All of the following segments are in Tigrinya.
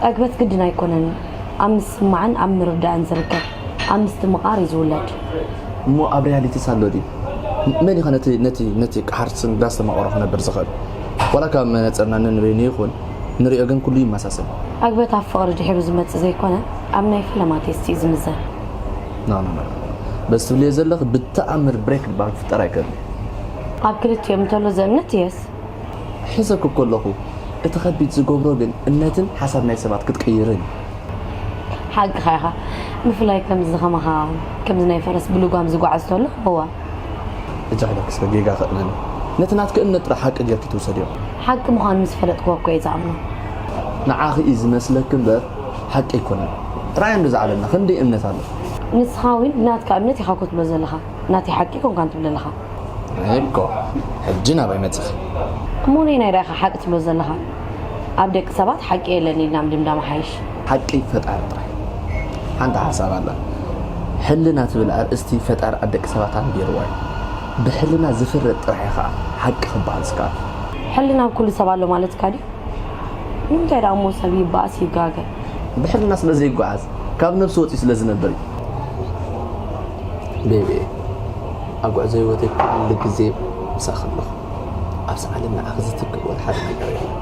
ዕግበት ግድን ኣይኮነን ኣብ ምስማዕን ኣብ ምርዳእን ዝርከብ፣ ኣብ ምስትምቓር እዩ ዝውለድ። እሞ ኣብ ሪያሊቲስ ኣሎ ድዩ? መን ኢኸ ነቲ ነቲ ነቲ ቃሕርጽን ዳስተማቕሮ ክነብር ዝኽእል? ዋላ ካብ መነጽርና ንንበይኑ ይኹን ንሪኦ ግን ኩሉ ይመሳሰል። ዕግበት ኣብ ፍቕሪ ድሒሩ ዝመጽእ ዘይኮነ ኣብ ናይ ፈለማ ቴስት እዩ ዝምዘን። ና ና ና በዚ ትብልዮ ዘለኺ ብተኣምር ብሬክ ዝበሃል ክፍጠር ኣይክእልን። ኣብ ክልቲኦም እንተሎ ዘእምነት የስ። ሕሰብ ክኮለኹ እቲ ከቢድ ዝገብሮ ግን እምነትን ሓሳብ ናይ ሰባት ክትቅይርን እዩ። ሓቅኻ ኢኻ። ብፍላይ ከምዚ ከማኻ ከምዚ ናይ ፈረስ ብልጓም ዝጓዓዝ ተሎ እዋ። እጃሕለክ እስከ ጌጋ ከእመን ነቲ ናትኪ እምነት ጥራሕ ሓቂ ጌርኪ ትውሰድዮ። ሓቂ ምዃኑ ምስ ፈለጥክዎ እኮ እየ ዝኣምኖ። ንዓኺ እዩ ዝመስለኪ እምበር ሓቂ ኣይኮነን። ራእይ እንዶ ዝዓለና ክንደይ እምነት ኣሎ። ንስኻ እውን ናትካ እምነት ኢኻ እኮ ትብሎ ዘለኻ። ናተይ ሓቂ ኣይኮንካን ትብል ኣለኻ። እኮ ሕጂ ናባይ መጺኺ። እሞ ነየናይ ዳኣ ኢኻ ሓቂ ትብሎ ዘለኻ? ኣብ ደቂ ሰባት ሓቂ የለን ኢልና ምድምዳም ሓይሽ። ሓቂ ፈጣሪ ጥራይ። ሓንቲ ሓሳብ ኣላ። ሕልና ትብል ኣርእስቲ ፈጣሪ ኣብ ደቂ ሰባት ኣንቢርዋ እዩ። ብሕልና ዝፍረድ ጥራሕ እዩ ኸዓ ሓቂ ክበሃል ዝከኣል። ሕልና ኣብ ኩሉ ሰብ ኣሎ ማለትካ ድዩ? ንምንታይ ደኣ እሞ ሰብ ይበኣስ ይጋገ? ብሕልና ስለ ዘይጓዓዝ ካብ ነብሱ ወጺኡ ስለ ዝነብር እዩ። ቤቢየ ኣብ ጉዕዞ ህይወተይ ኩሉ ግዜ ምሳኺ ኣለኹ። ኣብዚ ዓለም ንዓኺ ዝትክእ ወላ ሓደ ነገር የለን።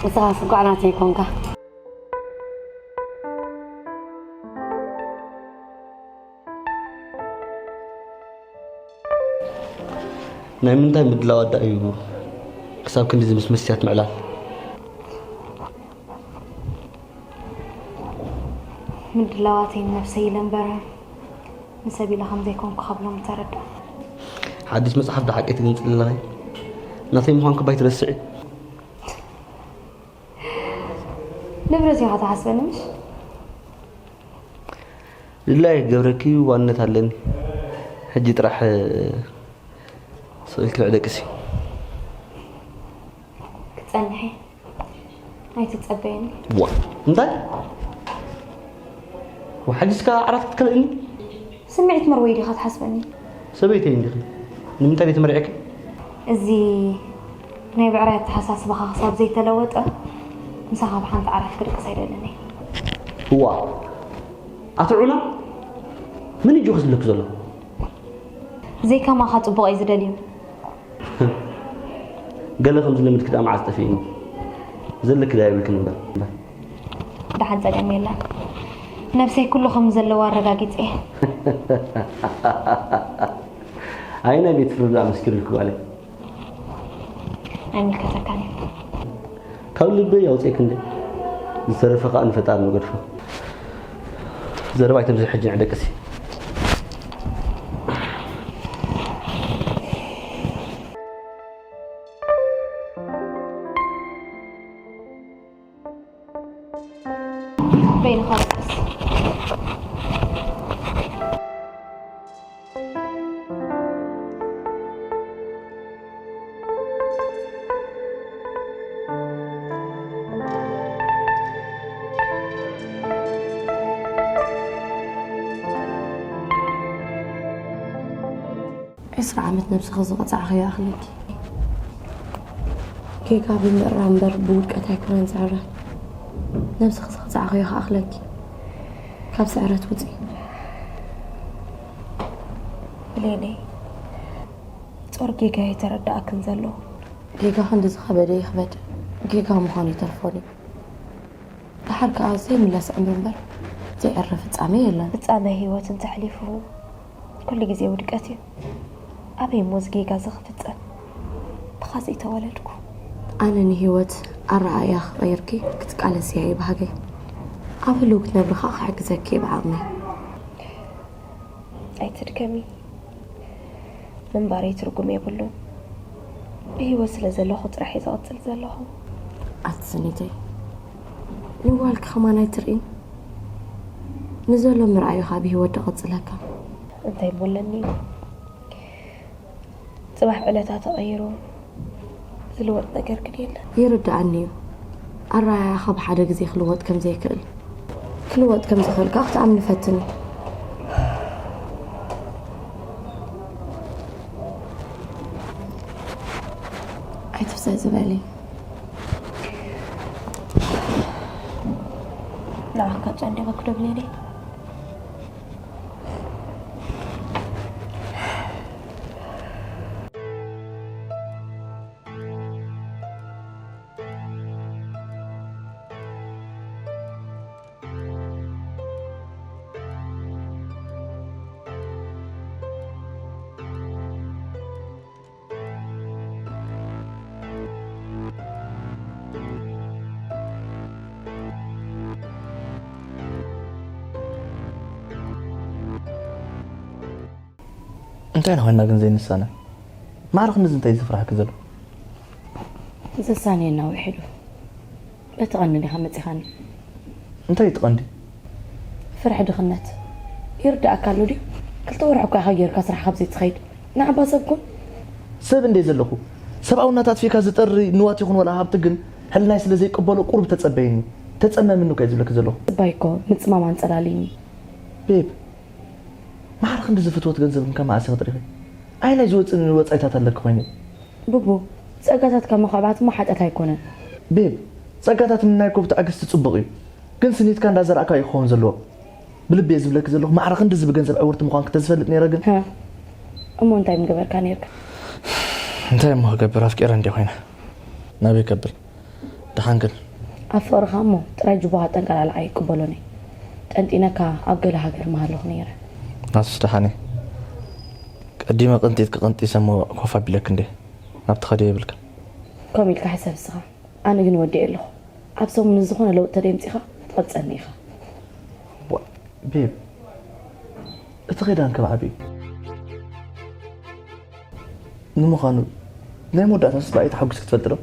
ንስኻስ እንኳዕ ናተይ ኮንካ። ናይ ምንታይ ምድላዋት ደኣ እዩ ክሳብ ክንድዚ ምስ መስትያት ምዕላል? ምድላዋተይ ንነብሰይ ኢለ እምበር ንሰብ ኢለ ከም ዘይኮንኩ ከብሎም ተረድኦም። ሓድሽ መጽሓፍ ዶ ሓቀይ ትገንጽሊ ኣለኺ? ናተይ ምዃንኩ ባይትረስዒ። ንብረት ኢኻ ትሓስበኒ ምሽ? ድላየ ክገብረኪ ዋንነት ኣለኒ። ሕጂ ጥራሕ ስቕ ኢልኪ ንዕደቅሲ። ክጸንሕ እየ። ኣይትጸበየኒ። ዋ እንታይ? ወሓጅስካ ዓራት ክትከልእኒ? ስምዒት መርወይ ዲኻ ትሓስበኒ? ሰበይተይ እንዲኺ ንምንታይ ቤት መርዒኪ? እዚ ናይ ብዕራይ ኣተሓሳስባኻ ክሳብ ዘይተለወጠ ምሳኻ ብሓንቲ ዓራት ክድቅስ ኣይደልን እየ። እዋ ኣቲ ዑና ምን እጆ ክዝለክ ዘሎ? ዘይከማኻ ጽቡቕ እየ ዝደልዮም። ገለ ከም ዝልምድኪ ደኣ መዓስ ጠፊእኒ? ዘለኪ ደኣ የብልክን እምበር። ደሓን ጸገም የለን። ነብሰይ ኩሉ ከም ዘለዋ ኣረጋጊጸ እየ። ኣይ ናይ ቤት ፍርዲ ኣመስኪሩልኪ ጓለይ። ኣይምልከተካን እዩ። ካብ ልበይ ኣውፅኤክ እንደ ዝተረፈ ከዓ ንፈጣሪ ንገድፎ። ዘረባ ኣይተብዝሕ ሕጂ ንዕደቅሲ። በይንኻ ደቅስ። ዕስራ ዓመት ነብስኺ ዝቐጻዕኽዮ ይኣኽለኪ። ጌጋ ብምእራም እምበር ብውድቀት ኣይኮነን ዝዕረ። ነብስኺ ዝቐጻዕኽዮ ክኣኽለኪ። ካብ ስዕረት ውጺ። ብሌነይ፣ ጾር ጌጋ ይተረዳእክን ዘሎ። ጌጋ ክንዲ ዝኸበደ ይኽበድ፣ ጌጋ ምዃኑ ይተርፎን እዩ። ደሓር ከኣ ዘይምለስ ዕምሪ እምበር ዘይዕረ ፍጻመ የለን። ፍጻመ ህይወት እንተሕሊፉ ኩሉ ግዜ ውድቀት እዩ። ኣበይ እሞ እዚ ጌጋ እዚ ክፍጸም? ብኻ ዘይተወለድኩ። ኣነ ንህይወት ኣረኣእያ ክቐይርኪ ክትቃለስያ እዩ ባህገይ። ኣብ ህልው ክትነብሪ ከኣ ክሕግዘኪ እየ ብዓቕመይ። ኣይትድከሚ። ምንባረይ ትርጉም የብሉን። ብህይወት ስለ ዘለኹ ጥራሕ እየ ዝቕጽል ዘለኹ። ኣቲ ስኒተይ፣ ንጓልኪ ከማን ኣይትርእይን? ንዘሎ ምርኣዩኻ ብህይወት ዶ ቐጽለካ? እንታይ እሞ ኣለኒ? ጽባሕ ዕለታ ተቐይሩ ዝልወጥ ነገር ግን የለን። ይርድኣኒ እዩ። ኣረኣእያኻ ብሓደ ግዜ ክልወጥ ከም ዘይክእል። ክልወጥ ከም ዝኽእል ከኣ ክትኣምኒ ፈትኒ። ኣይትፍዘዝ ዝበሊ። ንዓካ ጨንዲቐ ክደብለኒ። እንታይ ንኾይና ግን ዘይንሳነ? ማዕረ ክንድዚ እንታይ እዩ ዝፍርሓኪ ዘሎ? ዘሳንየና ውሒዱ። በቲ ቀንዲ ዲኻ መጺኻኒ? እንታይ እዩ እቲ ቀንዲ? ፍርሒ ድኽነት። ይርዳእካ ኣሎ ድዩ? ክልተ ወርሒ እኳ ኢኻ ጌርካ ስራሕ ካብ ዘይትኸይድ። ንዓባ ሰብ ኩን። ሰብ እንደ ዘለኹ፣ ሰብኣውነት ኣጥፊእካ ዝጠሪ ንዋት ይኹን ወላ ሃብቲ ግን ሕልናይ ስለ ዘይቀበሎ ቁሩብ ተጸበይኒ። ተጸመምኒ እኮ እየ ዝብለኪ ዘለኹ። ጽባይ እኮ ምጽማም ኣንጸላልይኒ። ቤብ፣ ማዕረ ክንድዚ ፍትወት ገንዘብ እንካ መዓስ ኢኺ ጥሪኺ? ኣየናይ ዝወጽእኒ ወጻኢታት ኣለኪ ኮይነ? ቡቡ፣ ጸጋታትካ ምኹዕባት እሞ ሓጢኣት ኣይኮነን። ቤብ፣ ጸጋታት ምንናይ እኮ ብትዕግስቲ ጽቡቕ እዩ። ግን ስኒትካ እንዳዘራእካ እዩ ክኸውን ዘለዎ። ብልቢ እየ ዝብለኪ ዘለኹ፣ ማዕረ ክንድዚ ብገንዘብ ዕውርቲ ምዃንኪ ተዝፈልጥ ነይረ ግን። ሃ፣ እሞ እንታይ ምገበርካ ነይርካ? እንታይ እሞ ክገብር፣ ኣፍቂረ እንድየ ኮይነ። ናበይ ከብል? ደሓን ግን። ኣብ ፍቕርኻ እሞ ጥራይ ጅቦኻ ጠንቀላልዓ ኣይቅበሎን እየ። ጠንጢነካ ኣብ ገለ ሃገር ምሃለኹ ነይረ። ናሱስ ደሓን እየ። ቀዲመ ቅንጢጥኪ ቀንጢሰ እሞ ኮፍ ኣቢለኪ እንድየ። ናብቲ ከድዮ የብልክን። ከምኡ ኢልካ ሕሰብ እስኻ። ኣነ ግን ወዲኤ ኣለኹ። ኣብ ሰሙን ዝኾነ ለውጢ ተደይምፂኻ ክትቐብፀኒ ኢኻ። ዋ፣ ቤብ፣ እቲ ኺዳን ከም ዓብዩ። ንምዃኑ፣ ናይ መወዳእታ ስባይ ተሓጒስኪ ትፈልጢ ዶ?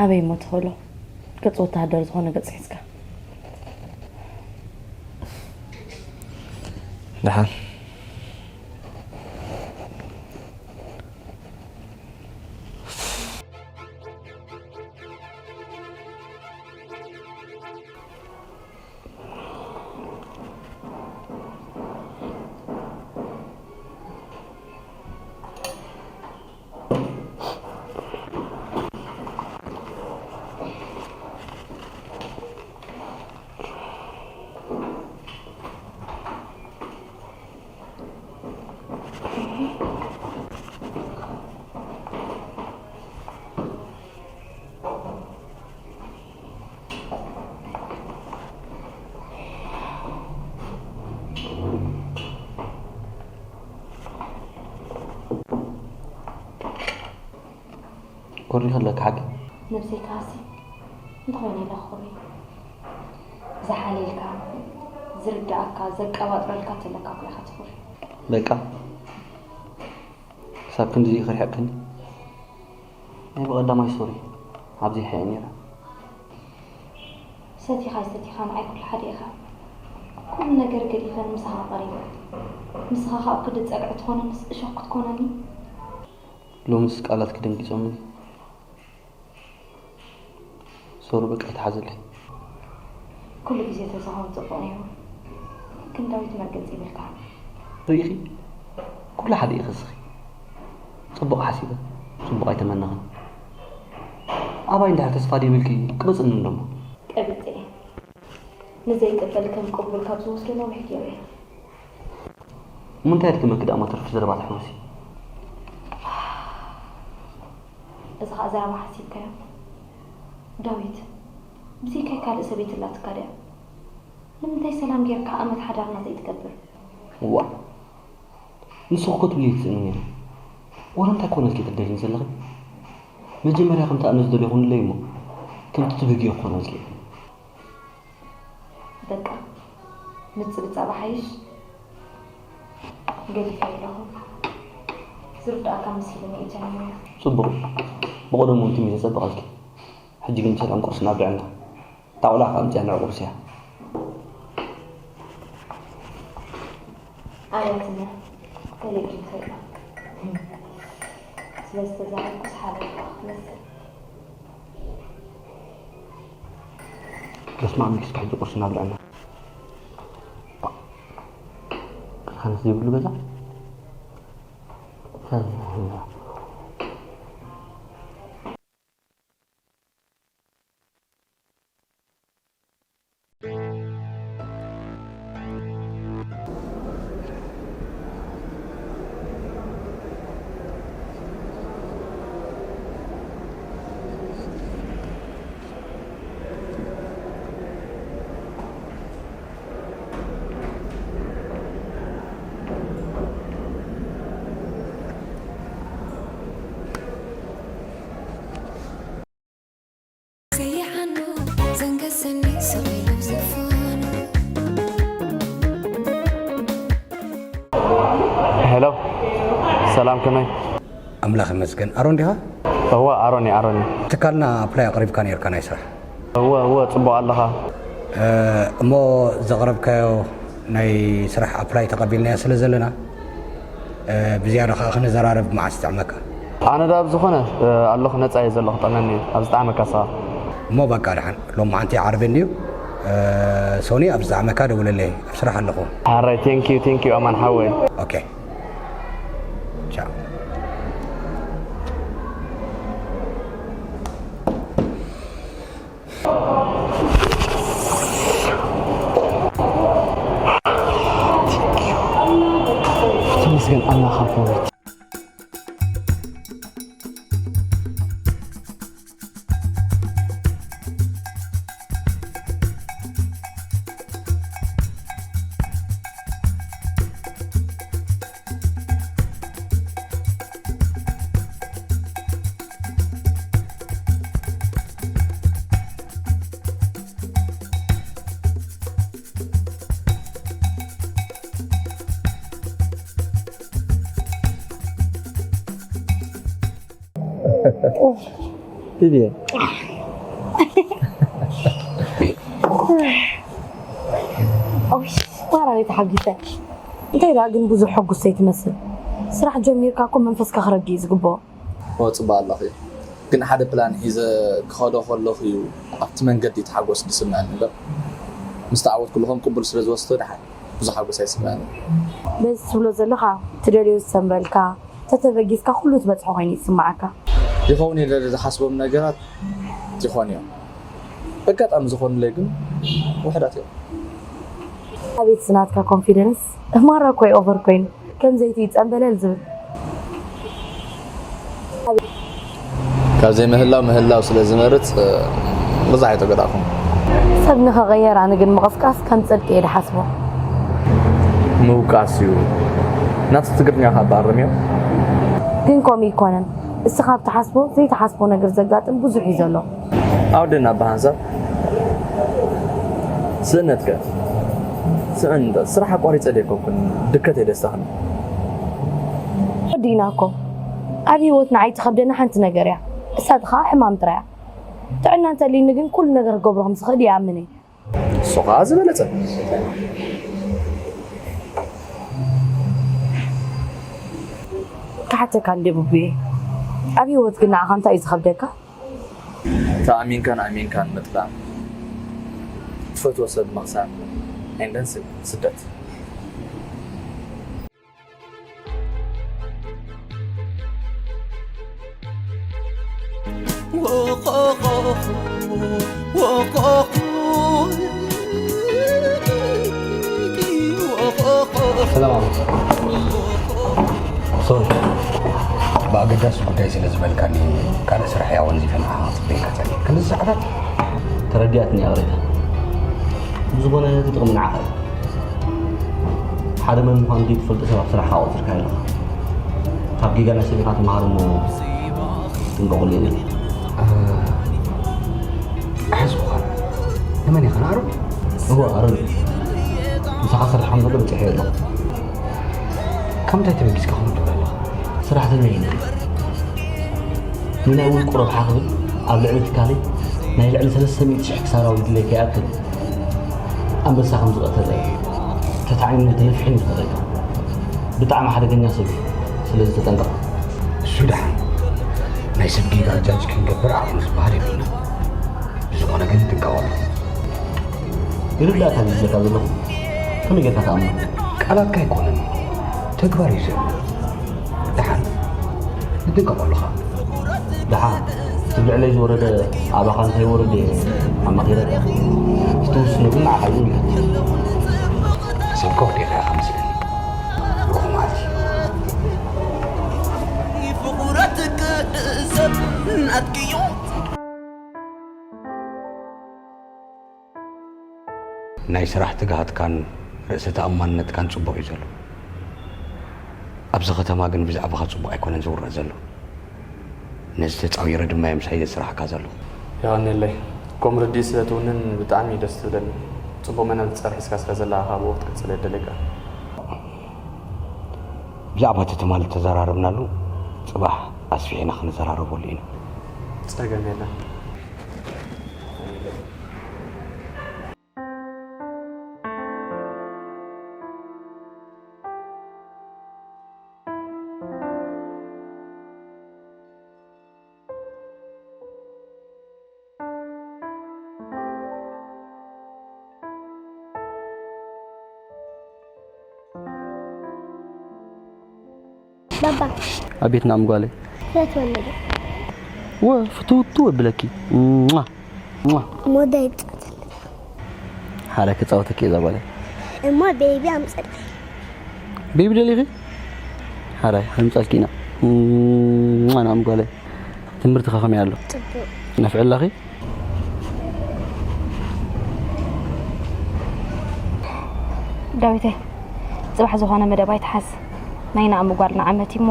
ኣበይ እሞ ትኽእሎ? ገጽ ወተሃደር ዝኾነ ገጽ ሒዝካ። ደሓን። ኮሪኺ ኣለኪ ሓቂ። ነብሰይ ካሲ እንተኾይነ ኢለ ክኹሪ። ዝሓልየልካ፣ ዝርድኣካ፣ ዘቀባጥረልካ ተለካ እኮ ኢኻ ትኹሪ። በቃ ክሳብ ክንድዚ ኢኺ ርሒቕክኒ? ናይ ብቐዳማይ ሶሪ ኣብዚሐ እየ ነይረ። ሰቲኻ ኣይሰቲኻ ንዓይ ኩሉ ሓደ ኢኻ። ኩሉ ነገር ገዲፈ ንምሳኻ ቀሪበ። ንስኻ ከኣ ኣብ ክዲ ጸግዒ ትኾነንስ እሾኽ ክትኮነኒ? ሎምስ ቃላትኪ ደንጊጾምኒ። ሶሪ በቃ ኣይትሓዝለይ። ኩሉ ግዜ ተዝኸውን ጽቡቕ ነይሩ። ግን ዳዊት መርገጺ ይብልካ። ርኢኺ? ኩሉ ሓደ ኢኺ እስኺ። ጽቡቕ ሓሲበ፣ ጽቡቕ ኣይተመነኽን። ኣባይ እንድሕር ተስፋ ደይብልኪ ቅበጽኒ እንዶ እሞ። ቀቢጸ እየ። ንዘይቅበል ከም ቅቡል ካብ ዝወስዶ ነዊሕ ገይሩ እየ። እሞ እንታይ ኣድከመኪ ደኣ እሞ ትርፊ ዘረባ ተሕውሲ? እዚ ኸኣ ዘረባ ሓሲብካዮ? ዳዊት፣ ብዘይካይ ካልእ ሰበይቲ ኣላትካ ድያ? ንምንታይ ሰላም ጌርካ ኣመት ሓዳርና ዘይትገብር? ዋእ፣ ንስኺ እኮ ትብልዮ ኣይትስእንን ኢኺ። ዋላ እንታይ ክኾነልኪ ትደልይኒ ዘለኺ? መጀመርያ ከምቲ ኣነ ዝደልዮ ኩንለይ እሞ፣ ከምቲ ትብህግዮ ክኾነልኪ እየ። በቃ፣ ምጽብጻብ ሓይሽ። ገዲፈ ኣለኹ። ዝርድኣካ መሲሉኒ እዩ ጀሚሩ። ጽቡቕ። ብቐደሙ እውን ትም ኢለ ጸብቐልኪ። ሕጂ ግን ብሰላም ቁርሲ እናብልዐና። እታ ቆልዓ ከኣ ኣምጺኣና ቁርሲ እያ። ኣያትነ፣ ገሊእኪ ይኽእላ። ስለ ዝተዛረብኩስ ሓበሬታ ክትመስል። በስመ ኣብ ኢልኪ እስከ ሕጂ ቁርሲ እናብልዐና። ሃንስ ዘይብሉ ገዛ። ሄሎ፣ ሰላም፣ ከመይ? ኣምላኽ ይመስገን። ኣሮን ዲኻ? እወ፣ ኣሮን እየ፣ ኣሮን እየ። ትካልና ኣፕላይ ኣቕሪብካ ነይርካ ናይ ስራሕ። እወ፣ እወ፣ ጽቡቕ ኣለኻ። እ፣ እሞ ዘቕረብካዮ ናይ ስራሕ ኣፕላይ ተቐቢልናዮ ስለ ዘለና፣ እ፣ ብዝያዳ ከኣ ክንዘራረብ መዓስ ይጥዕመካ? ኣነ ደኣ ብዝኾነ፣ እ፣ ኣለኹ፣ ነጻ እየ ዘለኹ፣ ጠመኒ ኣብ ዝጠዓመካ ሰዓት። እሞ በቃ ደሓን፣ ሎማዓንቲ ዓርቢ እንድዩ። እ፣ ሶኒ ኣብ ዝጠዓመካ ደውለለይ፣ ኣብ ስራሕ ኣለኹ። ሓራይ፣ ቴንኪዩ፣ ቴንኪዩ ኣማን ሓወይ። ኦኬ። ቻው። ተመስገን ኣምላኽ ኣቦ። ፊልየ። ኦይ፣ ማራ ተሓጒሰ። እንታይ ደኣ ግን ብዙሕ ሕጉስ ዘይትመስል? ስራሕ ጀሚርካ እኮ መንፈስካ ክረግእ እዩ ዝግብኦ። እወ፣ ጽቡቕ ኣለኺ። ግን ሓደ ፕላን ሒዘ ክኸዶ ከለኹ እዩ ኣብቲ መንገዲ እቲ ሓጎስ ዝስምዐኒ እምበር፣ ምስ ተዓወትኩሉ ከም ቅቡል ስለ ዝወስዶ ደሓን ብዙሕ ሓጎስ ኣይስምዐኒ። በዚ ትብሎ ዘለኻ ትደልዮ ዝሰምረልካ፣ ተተበጊስካ ኩሉ ትበጽሖ ኮይኑ ይስምዓካ። ይኸውን ኢለ ዝሓስቦም ነገራት ይኾኑ እዮም። ኣጋጣሚ ዝኾኑለይ ግን ውሑዳት እዮም። ኣቤት ናትካ ኮንፊደንስ! ማራ እኮ እዩ ኦቨር ኮይኑ፣ ከም ዘይቲ እዩ ጸምበለል ዝብል። ካብ ዘይምህላው ምህላው ስለ ዝመርጽ፣ እ፣ ብዙሕ ኣይተጎዳእኹን። ሰብ ንኽቕየር ኣነ ግን ምቕስቃስ ከም ጽድቂ እየ ዝሓስቦ። ምውቃስ እዩ። ናብቲ ትግርኛ ካብ ኣርምዮ። ግን ከምኡ ኣይኮነን። እስኻ ኣብ ትሓስቦ ዘይትሓስቦ ነገር ዘጋጥም ብዙሕ እዩ ዘሎ። ኣውደና ብሃንሳብ ስእነትከ? ስእን ስራሕ ኣቋሪጸ ደይኮንኩን ድከት እየ ደስታኽን። ወዲእና እኮ። ኣብ ህይወት ንዓይ ትኸብደኒ ሓንቲ ነገር እያ። እሳ ከዓ ሕማም ጥራይ እያ። ጥዕና እንተልይኒ ግን ኩሉ ነገር ክገብሮ ከም ዝኽእል ይኣምን እየ። እሱ ከዓ ዝበለጸ። ክሓተካ እንደ ቡቡየ፣ ኣብ ህይወት ግን ንዓኻ እንታይ እዩ ዝኸብደካ? ተኣሚንካን ኣሚንካን ምጥላም፣ ትፈትዎ ሰብ ምኽሳር፣ and then ስ-፣ ስደት። ሰላም። ሶሪ፣ ብኣገዳሲ ጉዳይ ስለ ዝበልካኒ ካልእ ስራሕ እየ ኣወንዚፈ ንዓኻ ክጽበየካ ጸኒሐ። ክንድዚ ሰዓታት? ተረዲኣትኒ እያ ቅሬታ። ብዝኾነ እቲ ጥቕሚ ንዓኻ እዩ። ሓደ መን ምዃኑ ዘይትፈልጦ ሰብ ኣብ ስራሕኻ ቆጺርካ ኣለኻ። ካብ ጌጋ ናይ ሰብ ኢኻ ትመሃር እሞ ጥንቀቑሉ እዩ። እ፣ ኣሕዝኩኻ። ንመን ኢኻ ንኣሮን? እወ፣ ኣሮን። ምሳኻ ክሰርሕ ከም ዘሎ በጺሐዮ ኣለኹ። ካብ ምንታይ ተበጊስካ ከምኡ ትብል ኣለኻ? ሰራሕተኛ እዩ። ንናይ ውልቁ ረብሓ ክብል ኣብ ልዕሊ ትካለይ ናይ ልዕሊ ሰለስተ ሚእቲ ሽሕ ክሳራ ውድለይ ከይኣክል ኣንበሳ ከም ዝቐተለ ተታዒሙ ተነፊሑ እዩ ዝፈለጠ። ብጣዕሚ ሓደገኛ ሰብ እዩ። ስለዚ ተጠንቀቕ። እሱ ደሓን። ናይ ሰብ ጌጋ ጃጅ ክንገብር ዓቕሚ ዝበሃል የብልና። ብዝኾነ ግን ጥንቀቐሉ። ይርዳእካ ዝብለካ ዘለኹ ከመይ ጌርካ ትኣምኖ? ቃላትካ ኣይኮነን፣ ተግባር እዩ ዘብል። ደሓን፣ ንጥንቀቐሉ ኸኣ። ደሓን፣ እቲ ልዕለይ ዝወረደ ኣባኻ እንተይወርድ እየ ኣማኺረካ። እቲ ትውስኖ ግን ንዓኻ እዩ ዝምልከት። ሰብ ከውዴኻ ኢኻ መስለኒ። ብሩኽ መዓልቲ። ፍቑራት ሰብ ናትክዮ። ናይ ስራሕ ትግሃትካን ርእሰ ተኣማንነትካን ጽቡቕ እዩ ዘሎ። ኣብዚ ከተማ ግን ብዛዕባኻ ጽቡቕ ኣይኮነን ዝውረ ዘሎ። ነዚ ተጻዊረ ድማ እየ ምሳይ ዘስራሕካ ዘለኹ። የቐንየለይ። ከምኡ ርድኢት ስለ ትውንን ብጣዕሚ እዩ ደስ ትብለኒ። ጽቡቕ መነ ዝጸርሕ እስካ ስለ ዘለኻ ብኡ ክትቅጽል እየ ደልየካ። ብዛዕባ እቲ ትማሊ ተዘራረብናሉ ጽባሕ ኣስፊሕና ክንዘራረበሉ ኢና። ጸገም የለን። ባባ ኣቤት ናም ጓለይ ፈትወኒ ዶ ወ ፍትውቱ እብለኪ ሟ ሟ ሞዳ ይብጻት ሓደ ክጻወተኪ እዛ ጓለይ እሞ ቤቢ ኣምጸልካ ቤቢ ደሊኺ ሓራይ ሓምጻልኪ ኢና ሟ ናም ጓለይ ትምህርቲ ከኸመይ ኣሎ ጽቡቅ ነፍዕላኺ ዳዊተይ፣ ጽባሕ ዝኾነ መደብ ኣይትሓዝ። ናይ ናእሚ ጓል ንዓመት እሞ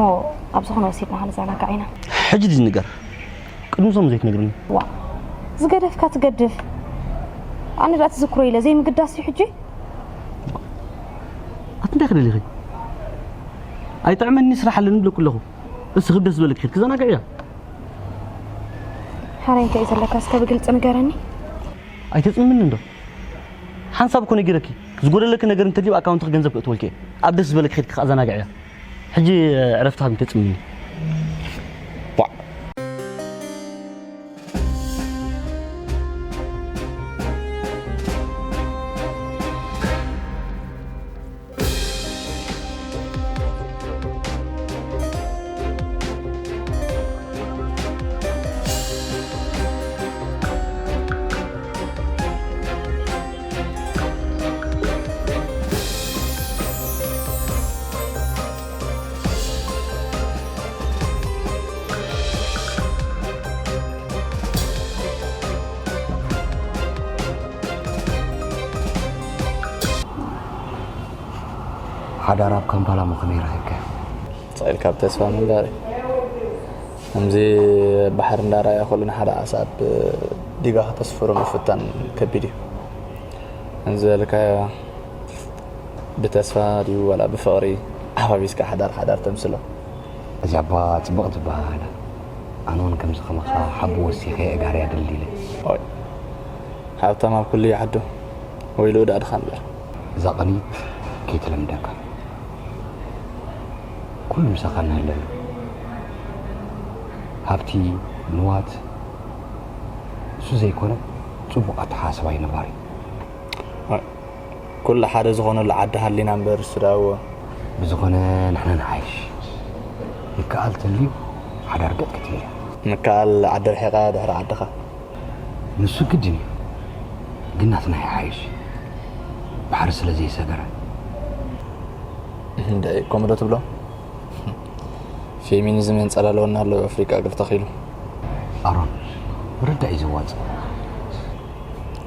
ኣብ ዝኾነ ወሲድና ክንዘናጋዕ ኢና። ሕጂ ድዩ ንገር ቅድሚ ሶም ዘይትነግርኒ ዋ ዝገደፍካ ትገድፍ። ኣነ ደኣ ትዝክሮ ኢለ ዘይምግዳስ እዩ ሕጂ። ኣቲ እንታይ ክደሊኺ ኣይጥዕመኒ ስራሕ ኣለኒ ብለኩ ኣለኹ እስ ክብደስ ዝበለክ ኪድ ክዘናግዕ እያ ሓራይ እንታይ እዩ ዘለካ እስከ ብግልፂ ንገረኒ። ኣይተፅምምኒ እንዶ ሓንሳብ እኮ ነጊረኪ ዝጎደለኪ ነገር እንተልዩ ኣካውንትኪ ገንዘብ ክእትወልኪ እየ ኣብ ደስ ዝበለኪ ኪድ ክኣዘናግዕ እያ ሕጂ ዕረፍቲ ሃብ ይተፅምምኒ ሓዳር ኣብ ካምፓላ ሞ ከመይ ረኺብካዮ? ስቕ ኢልካ ብተስፋ ምንባር እዩ። ከምዚ ባሕሪ እንዳረኣየ ከሎ ንሓደ ዓሳ ኣብ ዲጋ ከተስፍሮ ምፍታን ከቢድ እዩ። ከምዚ ዝበልካዮ ብተስፋ ድዩ ዋላ ብፍቕሪ ሓፋፊስካ ሓዳር ሓዳር ተምስሎ። እዚኣ እባ ጽብቕቲ በሃህላ። ኣነ እውን ከምዚ ከማኻ ሓቡ ወሲኸ ኣእጋረይ ኣደልዲለ። ኦይ፣ ሃብታም ኣብ ኩሉ ይዓዱ፣ ወይልኡ ደኣ ድኻ እምበር። እዛ ቅኒት ከይትለምደካ። ኩሉ ምሳኻ እናሃለሉ። ሃብቲ፣ ንዋት፣ እሱ ዘይኮነ ጽቡቕ ኣተሓሳስባ እዩ ነባሪ። ኩሉ ሓደ ዝኾነሉ ዓዲ ሃሊና እምበር እሱ ደኣ እዎ። ብዝኾነ ንሕና ንሓይሽ። ይከኣል ተልዩ ሓዳር ገጥ ክትብል እያ። ምክኣል ዓዲ ርሒቓ ድሕሪ ዓድኻ። ንሱ ግድን እዩ። ግን ናትና ይሓይሽ። ባሕሪ ስለ ዘይሰገረ። እንድዒ ከምኡ ዶ ትብሎ? ፌሚኒዝም የንጸላልወና ኣሎ ኣብ ኣፍሪቃ እግሪ ተኺሉ። ኣሮን፣ ምርዳእ እዩ ዘዋጽእ።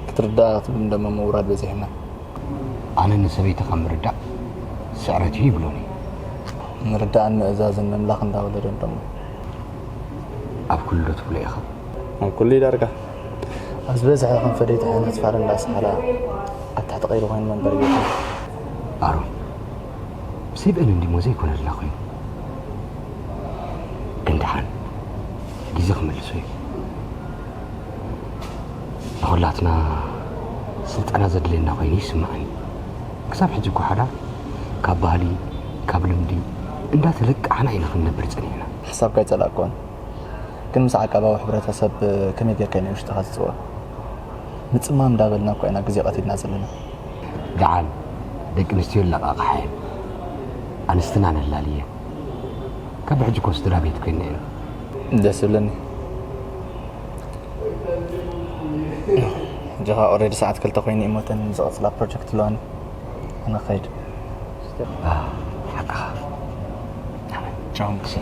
ክትርዳእ ክትብል እንደሞ ምውራድ በዚሕና። ኣነ ንሰበይትኻ ምርዳእ ስዕረት እዩ ይብሎኒ። ምርዳእን ምእዛዝን ምምላኽ እንዳወለደ እንደሞ። ኣብ ኩሉ ዶ ትብሎ ኢኻ? ኣብ ኩሉ እዩ ዳርጋ። ኣብ ዝበዝሐ ከም ፈደይቲ ሓይነት ፋር እንዳሰሓላ ኣብ ትሕቲ ቀይዲ ኮይኑ መንበሪ ቤት እዩ። ኣሮን፣ ብሰይበን እንዲሞ ዘይኮነልና ኮይኑ። ግን ደሓን ግዜ ክመልሶ እዩ። ንኹላትና ስልጠና ዘድልየና ኮይኑ ይስምዓኒ። ክሳብ ሕጂ እኮ ሓዳር ካብ ባህሊ፣ ካብ ልምዲ እንዳተለቃሕና ኢና ክንነብር ጸኒሕና። ሓሳብካ ኣይጸላእክዎን። ግን ምስ ዓቃባዊ ሕብረተሰብ ከመይ ጌርካ ኢና ውሽጥኻ ትጽወ? ምጽማም እንዳበልና እኮ ኢና ግዜ ቀቲልና ዘለና። ደሓን ደቂ ኣንስትዮ ኣለቓቕሓ እየን። ኣንስትና ነላሊ እየን። ካብ ሕጂ እኮ ስድራ ቤት ኮይንና ኢና። ደስ ዝብለኒ። ሕጂ ኸኣ ኦሬዲ ሰዓት ክልተ ኮይኑ እዩ ሞተን ዝቐጽላ ፕሮጀክት ኣለዋኒ። ኣነ ክኸይድ። ሓቅኻ። ቻው ንጉሴ።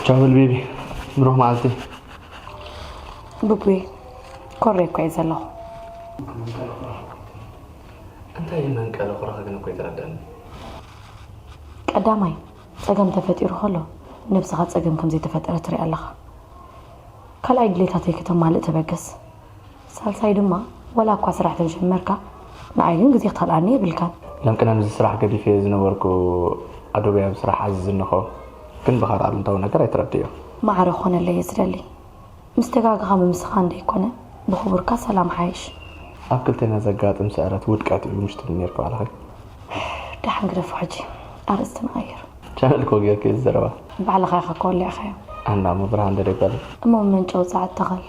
ቻው በል ቤቢ፣ ብሩኽ መዓልቲ። ብቡይ ኮሬ እኮ እየ ዘለኹ። እንታይ እዩ መንቀሊ ኩራኻ ግን እኮ ኣይተረድኣኒ። ቀዳማይ፣ ጸገም ተፈጢሩ ከሎ ነብስኻ ጸገም ከም ዘይተፈጠረ ትርኢ ኣለኻ። ካልኣይ፣ ድሌታተይ ከተማልእ ተበገስ። ሳልሳይ ድማ፣ ዋላ እኳ ስራሕ ተጀመርካ፣ ንዓይ ግን ግዜ ክትኸልኣኒ የብልካን። ለም ቅነ ነዚ ስራሕ ገዲፈዮ ዝነበርኩ ኣዶበይ ኣብ ስራሕ ኣዚዙኒ ኸውን፣ ግን ብኻልእ ኣሉንታዊ ነገር ኣይትረድእዮ። ማዕረ ክኾነለይ እየ ዝደሊ። ምስ ተጋገኻ ምምስኻን ደይኮነ፣ ብኽቡርካ ሰላም ሓይሽ። ኣብ ክልቴና ዘጋጥም ስዕረት ውድቀት እዩ ምሽ ትብል ኔርኪ ባዕልኺ። ደሓን ግደፎ ሕጂ ኣርእስቲ ንቐይር። ቻነል እኮ ጌርኪ እዚ ዘረባ። ባዕልኻ ኢኻ እኮ ወሊዕኻዮ። ኣንዳ እሞ ብርሃን ደደይ ጓለይ። እሞ መመንጨዊ ጸዓት ተኸል።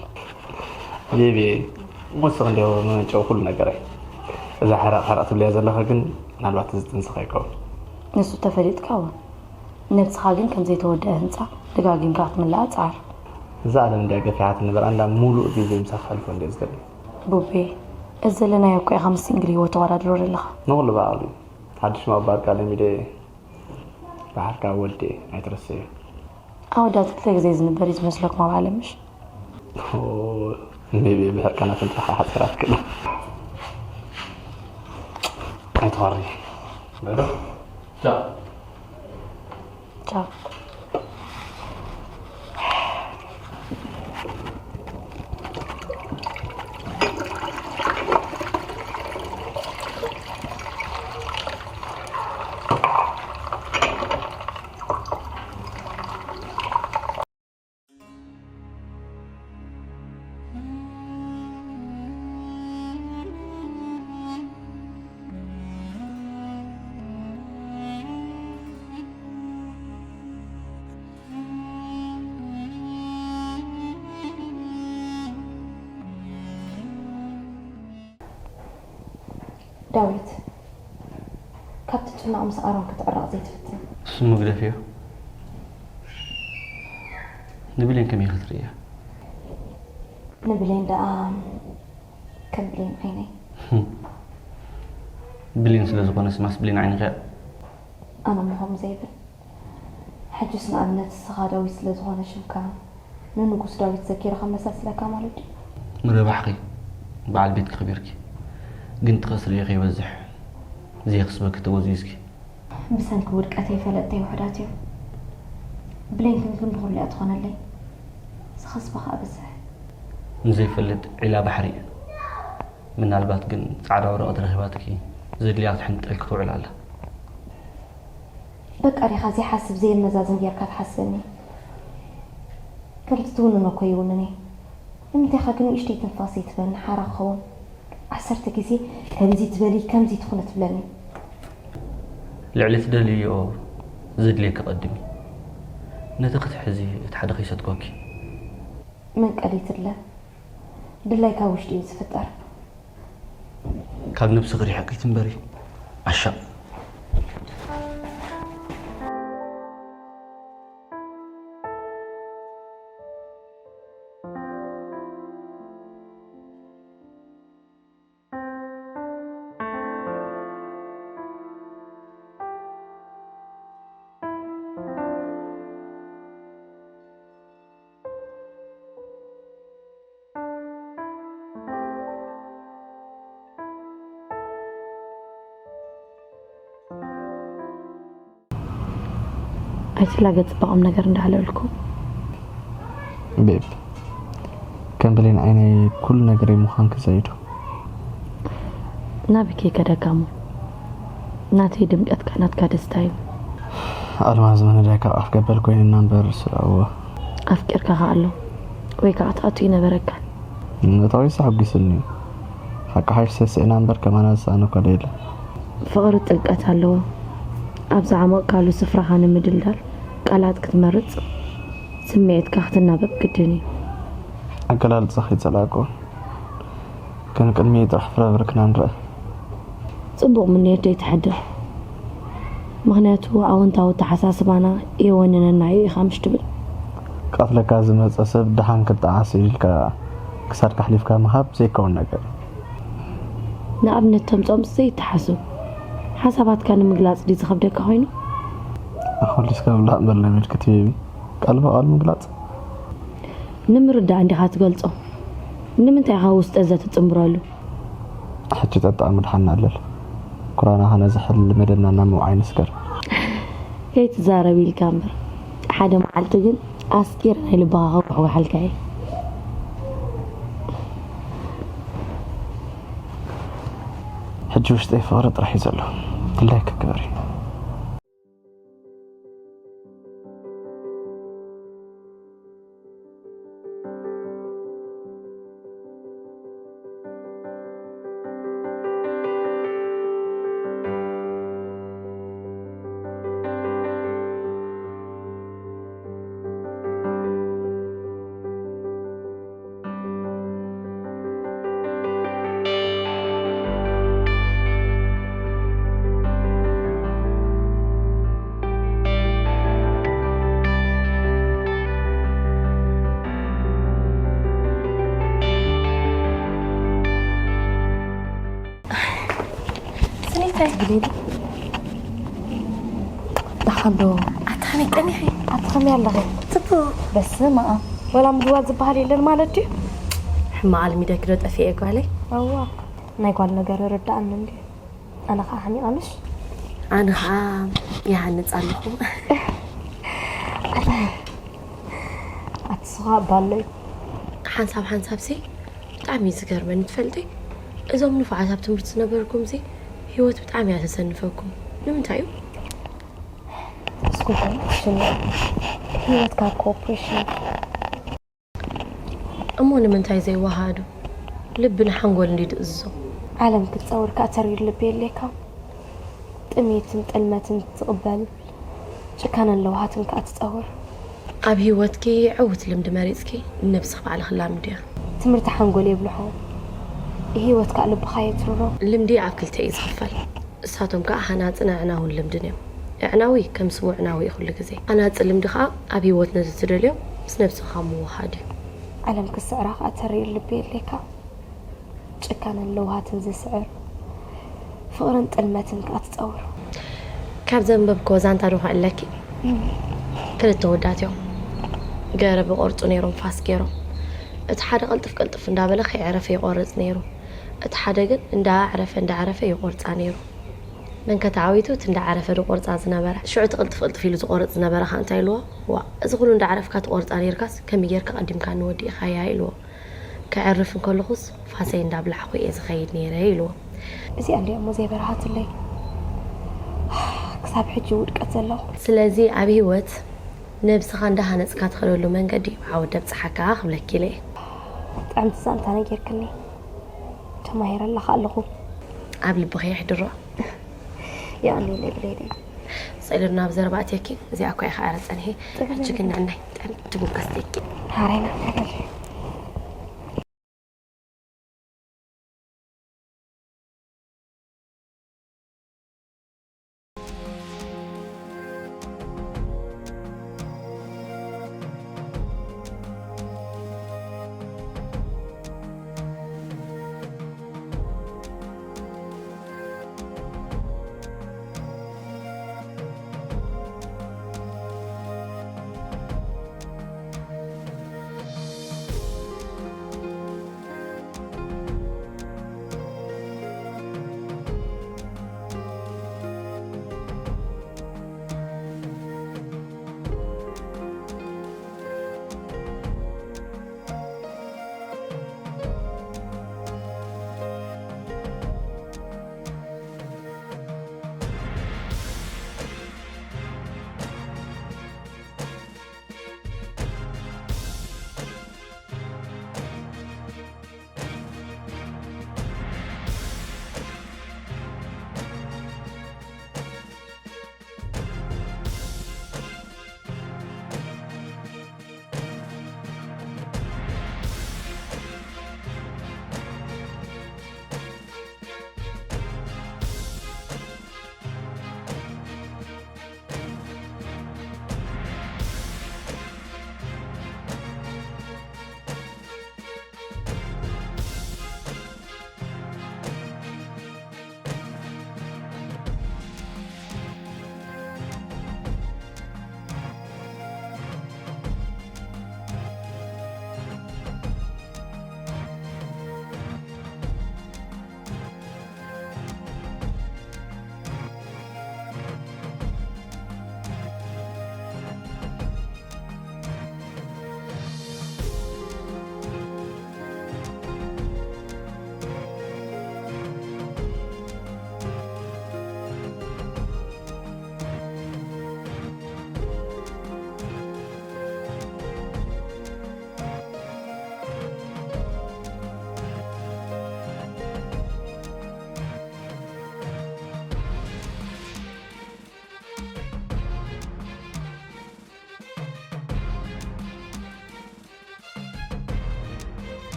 ቤቢ፣ ንስኺ እንዲያው መመንጨዊ ኩሉ ነገረይ። እዛ ሕራቕ ሕራቕ ትብልያ ዘለኺ ግን ምናልባት እዚ ጥንስኻ ይከውን። ንሱ ተፈሊጥካ እውን ነብስኻ ግን ከም ዘይተወደአ ህንጻ ደጋጊምካ ክትምልኣ ጸዓር። እዛ ዓለም እንድያ ገፊሓትኒ እምበር ኣንዳ ሙሉእ ግዜይ ምሳኺ ከሕልፎ እንድየ ዝደሊ። ቡቤ፣ እዚ ዘለናዮ እኮ ኢኻ ምስ ሲንግል ህይወት ተወዳድሮ ዘለኻ። ንኹሉ ብዓቕሊ። ሓድሽ ምቕባር ቃል ለሚደ እየ። ባሕርካ ወዲ እየ፣ ኣይትረስዕዮ። ኣወዳት ክልተ ግዜ ዝንበር እዩ ዝመስለኩም ኣብ ዓለም ምሽ? ሜቢ ብሕርቃና ክንጥራሕ ሓፂራት ክላ ኣይትኸሪ። ቻው። ዳዊት፣ ካብቲ ጭናቕ ምስ ኣሮን ክትዕረቕ ዘይትፍትን? እሱ መግደፊዮ። ንብሌን ከመይ ክትርእያ? ንብሌን ደኣ ከም ብሌን ዓይነይ። ብሌን ስለ ዝኾነ ስማስ ብሌን ዓይንኺ እያ። ኣነ እሞ ከምኡ ዘይብል። ሕጅስ ንኣብነት ንስኻ ዳዊት ስለ ዝኾነ ሽምካ ንንጉስ ዳዊት ዘኪረ ከመሳስለካ ማለት ድዩ? ምርባሕኺ በዓል ቤትኪ ክቢርኪ ግን ትኸስርዮ ከይበዝሕ ዘይኽስበኪ ተወዝዊዝኪ። ብሰንኪ ውድቀተይ ፈለጥተይ ውሑዳት እዮም። ብሌን ክንክን ብኹሉ እያ ትኾነለይ። ዝኸስባ ኸኣ ብዝሕ። ንዘይፈልጥ ዒላ ባሕሪ እዩ። ምናልባት ግን ጻዕዳ ወረቐት ረኺባትኪ ዘድልያ ክትሕንጥጠልኪ ትውዕል ኣላ። በቃ ዲኻ ዘይሓስብ ዘየመዛዝን ጌርካ ትሓስበኒ? ከምቲ ትውንኖ እኮ ይውንን እየ። ንምንታይ ኢኻ ግን ንእሽተይ ትንፋስ ዘይትበኒ ሓራ ክኸውን? ዓሰርተ ግዜ ከምዚ ትበሊ ከምዚ ትኹኒ ትብለኒ። ልዕሊ ትደልይዮ ዘድልየኪ ቀድሚ። ነቲ ክትሕዚ እቲ ሓደ ከይሰጥኮኪ። መንቀሊት እለ ድላይ ካብ ውሽጢ እዩ ዝፍጠር። ካብ ነብስኺ ርሒቂ ትንበሪ ዓሻ። ኣይትላገጽ እባ ቁም ነገር እንዳዕለልኩ። ቤብ ከም ብሌን ዓይነይ ኩሉ ነገረይ ምዃንኪ ዘይዶ። ናበይ ከይከደካ እሞ ናተይ ድምቀትካ ናትካ ደስታ እዩ። ኣልማዝ መነዳይ ካብ ኣፍ ገበል ኮይንና እምበር ስራዎ። ኣፍቂርካ ከኣ ኣሎ ወይ ከኣ ትኣቱ ይነበረካ። ነታዊስ ኣሐጒስኒ እዩ። ሓቂ ሓይሽ ሰስዕና እምበር ከማና ዝሰኣነ እኳ ዶ የለን። ፍቕሪ ጥልቀት ኣለዎ። ኣብ ዝዓሞቕካሉ ስፍራኻ ንምድልዳል ቃላት ክትመርጽ፣ ስምዒትካ ክትናበብ ግድን እዩ። ኣገላልጻኺ ኣይጸላእክዎን። ግን ቅድሚኡ ጥራሕ ፍረ ብርክና ንርኣ። ጽቡቕ ምንዮት ደይተሕድር። ምኽንያቱ ኣወንታዊ ኣተሓሳስባና የወንነና እዩ ኢኻ ምሽ ትብል። ክቐትለካ ዝመጸ ሰብ ደሓን ክጠዓስ ኢልካ ክሳድካ ኣሕሊፍካ ምሃብ ዘይከውን ነገር እዩ። ንኣብነት ተምጽኦም ዘይተሓስብ ሓሳባትካ ንምግላጽ ድዩ ዝኸብደካ ኮይኑ? ኣኾሊስካ ምብላዕ እምበር ለሚድኪ እቲ ቤቢ ቃል ብቓል ምግላጽ። ንምርዳእ እንዲኻ ትገልጾ። ንምንታይ ኢኻ ውስጠ ዘትጽንብረሉ? ሕጂ ጠጣ ምድሓና ኣለል። ኩራና ከነዝሕል መደብና እናመውዓይ ንስገር። ከይትዛረብ ኢልካ እምበር፣ ሓደ መዓልቲ ግን ኣስጊረ ናይ ልብኻ ከጉሕጉሓልካ እየ። ሕጂ ውሽጠይ ፍቕሪ ጥራሕ እዩ ዘሎ። ድላይኪ ግበሪ። ስኒታይ ብሌኒ። ደሓን ዶ? ኣታ ከመይ ቀኒኺ? ኣታ ከመይ ኣለኺ? ጽቡቕ። በስመ ኣብ። ወላ ምድዋል ዝበሃል የለን ማለት ድዩ? ሕማቕ ኣልሚደኪ ዶ ጠፊኤ ጓለይ? እዋ፣ ናይ ጓል ነገር ርዳእኒ እንድዩ። ኣነ ኸዓ ሓሚቐ ምሽ? ኣነ ኸዓ ይሃንጽ ኣለኹ። ኣቲ ስኻ ባሎይ። ሓንሳብ ሓንሳብሲ ብጣዕሚ እዩ ዝገርመኒ ትፈልጢ? እዞም ንፉዓት ኣብ ትምህርቲ ዝነበርኩምሲ ህይወት ብጣዕሚ እያ ተሰንፈኩም። ንምንታይ እዩ? እስኩ ሽን ህይወት ካብ ኮርፖሬሽን እሞ ንምንታይ ዘይወሃዱ? ልቢ ንሓንጎል እንዲ ድእዝዞ። ዓለም ክትጸውር ከኣ ተሪር ልቢ የድልየካ። ጥሜትን ጥልመትን ትቕበል፣ ጭካነን ለውሃትን ከኣ ትጸውር። ኣብ ህይወትኪ ዕውት ልምዲ መሪጽኪ ንነብስኺ ባዕልኺ ላምድያ። ትምህርቲ ሓንጎል የብልሖ፣ ህይወት ከኣ ልብኻ የትርሮ። ልምዲ ኣብ ክልተ እዩ ዝኽፈል። እሳቶም ከኣ ሃናጽን ኣዕናውን ልምድን እዮም። ኣዕናዊ ከም ስሙ ኣዕናዊ እዩ ኩሉ ግዜ። ሃናጺ ልምዲ ከኣ ኣብ ህይወት ነቲ ትደልዮ ምስ ነብስኻ ምውሃድ እዩ። ዓለም ክስዕራ ከኣ ተሪር ልቢ የድልየካ። ጭካነን ለውሃትን ዝስዕር፣ ፍቕርን ጥልመትን ከኣ ትጸውር። ካብ ዘንበብክዎ ዛንታ ዶ ክዕለኪ? ክልተ ወዳት እዮም። ገረብ ይቖርጹ ነይሮም ፋስ ገይሮም። እቲ ሓደ ቅልጥፍ ቅልጥፍ እንዳበለ ከይዕረፈ ይቖርጽ ነይሩ። እቲ ሓደ ግን እንዳዕረፈ እንዳዕረፈ ይቖርጻ ነይሩ። መን ከተዓዊቱ እቲ እንዳዕረፈ ዝቖርጻ ዝነበረ። ሽዑ እቲ ቅልጥፍ ቅልጥፍ ኢሉ ዝቖርጽ ዝነበረ ከኣ እንታይ ኢልዎ? ዋእ፣ እዚ ኩሉ እንዳዕረፍካ ትቖርጻ ነይርካስ ከመይ ጌርካ ቀዲምካ ንወዲእኻያ? ኢልዎ። ከዕርፍ እንከለኹስ ፋሰይ እንዳብላዕኹ እየ ዝኸይድ ነይረ ኢልዎ። እዚኣ እንድያ እሞ ዘይበርሃትለይ ክሳብ ሕጂ ውድቀት ዘለኹ። ስለዚ ኣብ ህይወት ነብስኻ እንዳሃነጽካ ትኸደሉ መንገዲ ዓወት ደብጽሓካ ክብለኪ ኢለ እየ። ጥዕምቲ ዛንታ ነጊርክኒ። ተማሂረ ኣለኻ ኣለኹ። ኣብ ልብኺ የሕድሮ። የቐንየለይ ብሌኒ። ስእሊ ናብ ዘረባ ኣትየኪ እዚኣ እኳ ኢኻ ኣረ ጸንሒ። ሕጂ ግን ንዕናይ ጥዕምቲ ቡን ከስትየኪ። ሃረይና ሓገል።